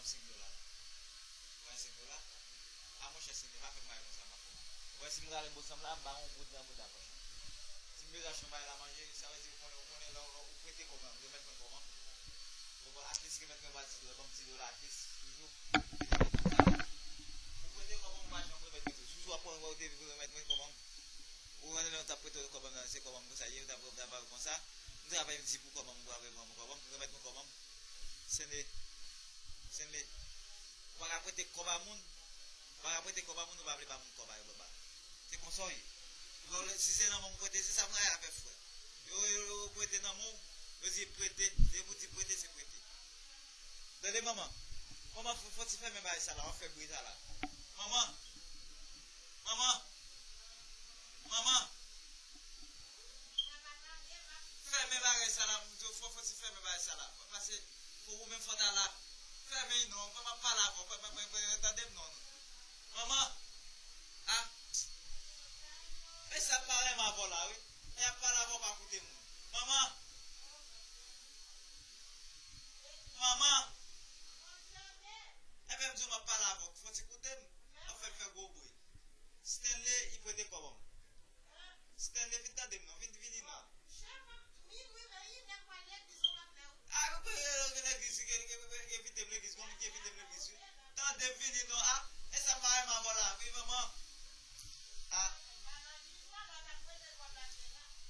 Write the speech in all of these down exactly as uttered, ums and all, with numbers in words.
Senk dola. Ou wè senk dola? A, monchè, Stanley, pa fè m bagay konsa, pa fè m. Ou wè, si m rale bosam la, m ba yon goud nan bouda, monchè. Si m bezwen achte yon bagay la manje, sa vle di, ou konnen, ou konnen, lè, lè ou prete kòb la, ou remèt mwen kòb an. Ou konprann? At least, remèt mwen ba di dola, ban m di dola, at least, toujou. Ou prete kòb an, ou pa janm remèt mwen tou. Toujou ap pran, ou te remèt mwen kòb an. Ou konnen lè ou t ap prete kòb an nan, se kòb an konsa ye, ou t ap, ou t ap ba yo konsa. M travay di pou kòb an, ou pa vle ban mwen kòb an, remèt mwen kòb an. Stanley. Stanley. Ou pa ka prete kòb a moun. Ou pa ka prete kòb a moun, ou pa vle ba moun kòb a yo, papa. Se konsa w ye. Bon, si se nan men w prete, se sa m rayi avè frè. Yo, yo, yo prete nan men w, yo di prete. Depi w di prete, se prete. Tande, manman. Manman, fò, fò ti fèmen bagay sa la, w ap fè bri sa la. Manman. Manman. Manman. Fèmen bagay sa la, moun yo, fò, fò ti fèmen bagay sa la. Pase, fò ou menm fò ta la. Fèmen non, mwen m ap pale avè w, mwen, mwen, mwen, mwen, tande m non, non. Manman. A. Men sa m pa renmen avè w la, wi. Lè y ap pale avè w, pa koute moun. Manman. Manman. Enben, m di w m ap pale avè w, fò ti koute m. W ap fè m fè gwo bri. Stanley, li prete kòb an. Stanley, vin tande m non, vin, vini non. A, legliz, ki, ki, ki, ki envite m legliz, gon moun ki envite m legliz, wi. Tande m vini non, a, e sa m pa renmen avè w la, wi, manman. A.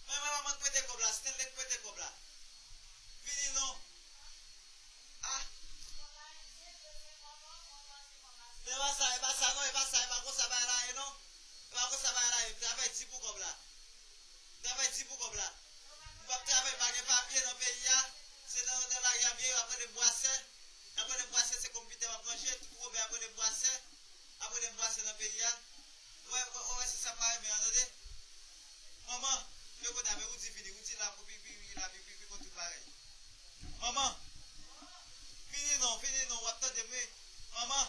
Men manman k prete kòb la, Stanley k prete kòb la. Vini non. A. Men e pa sa, e pa sa non, e pa sa, e pa konsa bagay la ye non. E pa konsa bagay la ye, m travay di pou kòb la. M travay di pou kòb la. M p ap travay, m pa gen papye nan peyi a. Se nan, nan lari a m ye, y ap rele m bwasè. Y ap rele m bwasè, se konpitè m ap ranje, tout woben ap rele m bwasè. Ap rele m bwasè nan peyi a. Ou wè, ou wè, ou wè, se sa m pa renmen an, tande. Manman, men kounye a, men ou di vini, ou di la pou pi, pi, pi, la, pi, pi, pi, pi, tout bagay. Manman, vini non, vini non, w ap tande m, wi. Manman,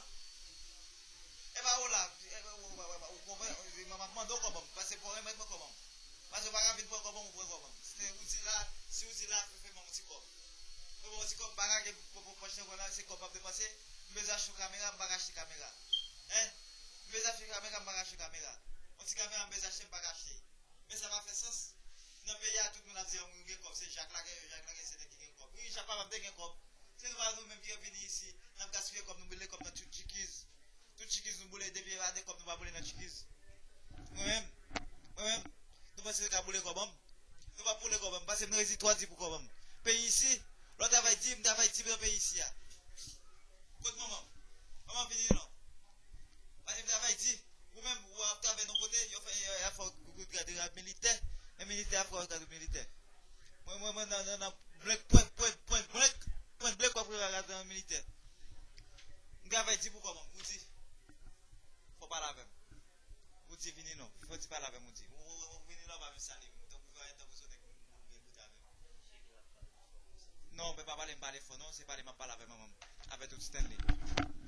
e pa ou la, e, e, ou, ou, ou, ou konprann, m ap mande w kòb an m, pase pou remèt mwen kòb an m. Pase w pa ka vin pran kòb an m, ou pran kòb an m. Se ou di la, si ou di la, fè, fè mwen yon ti kòb. Fè mwen yon ti kòb, m pa ka gen pòch nan kòb la, se kòb m ap depanse. M bezwen achte yon kamera, m pa ka achte kamera. Hein? M bezwen achte kamera, m pa ka achte kamera. Yon ti kamera m bezwen achte, m pa ka achte. Men sa pa fè sans. Nan peyi a, tout moun ap di, "An, moun gen kòb, se Jak la gen yo, Jak la gen, se nèg ki gen kòb." Wi, Jak papa m te gen kòb. Se nou pa nou menm ki vini isi, n ap gaspiye kòb, nou boule kòb nan tout chikiz. Tout chikiz nou boule, depi e pa de kòb nou pa boule nan chikiz. Mwen menm, mwen menm, nou panse nou ka boule kòb an m? Nou p ap boule kòb an m, pase m rezi twa di pou kòb an m. Peyi isi, lè w travay di, m travay di nan peyi isi a. Kot manman m? Manman m vini non. Pase m travay di. Ou menm, ou ap travay nan kote, yo fè, yo, yo fè w gade rad militè. Men militè ap fè w gade militè. Mwen, mwen, mwen, nan, nan, nan, blank, pwen, pwen, pwen, blank, pwen, blank, w ap rele rad nan militè. M travay di pou kòb an m, ou di. Fò w pale avè m. Ou di vini non. Fò w di pale avè m, ou di. Ou, ou, ou vini la, w pa vin salye m. Tankou, tankou se yon nèg moun, moun gen kote avè m. Non, men pa pale m pale fò non, se pale m ap pale avè manman m. Avè tout Stanley.